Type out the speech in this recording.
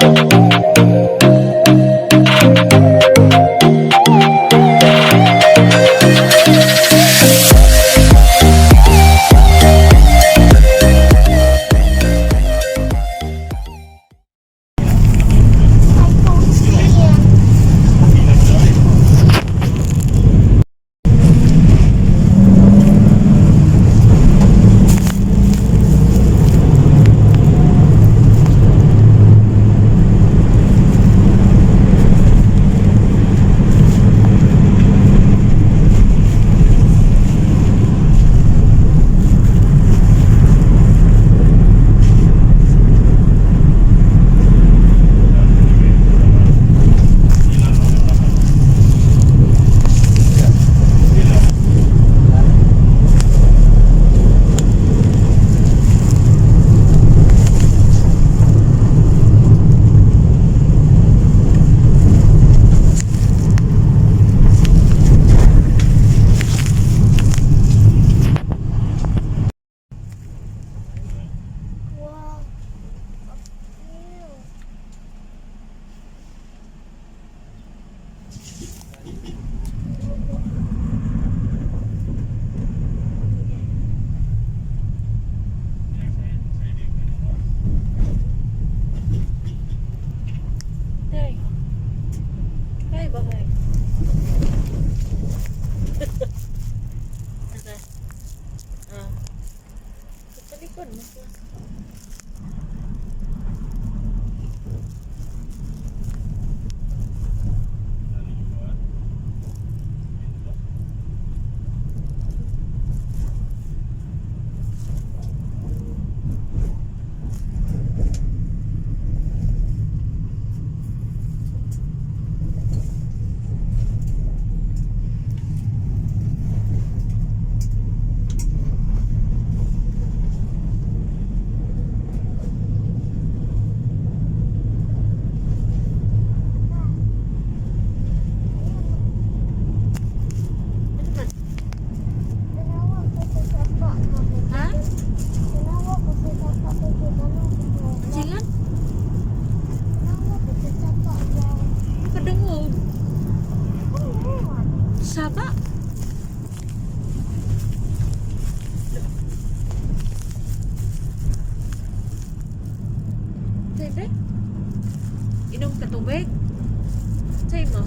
I don't see it. Wow. A view. Day. Kay ba kay? Okay. Ah. Sa likod mo ka. Ano man? Tanawa ko sa sapa. Ha? Tanawa ko sa sapa ko sa ano. Sila? Tanawa ko sa sapa. Kadungog. Oo. Saba. Say, inom ka tubig? Say mo.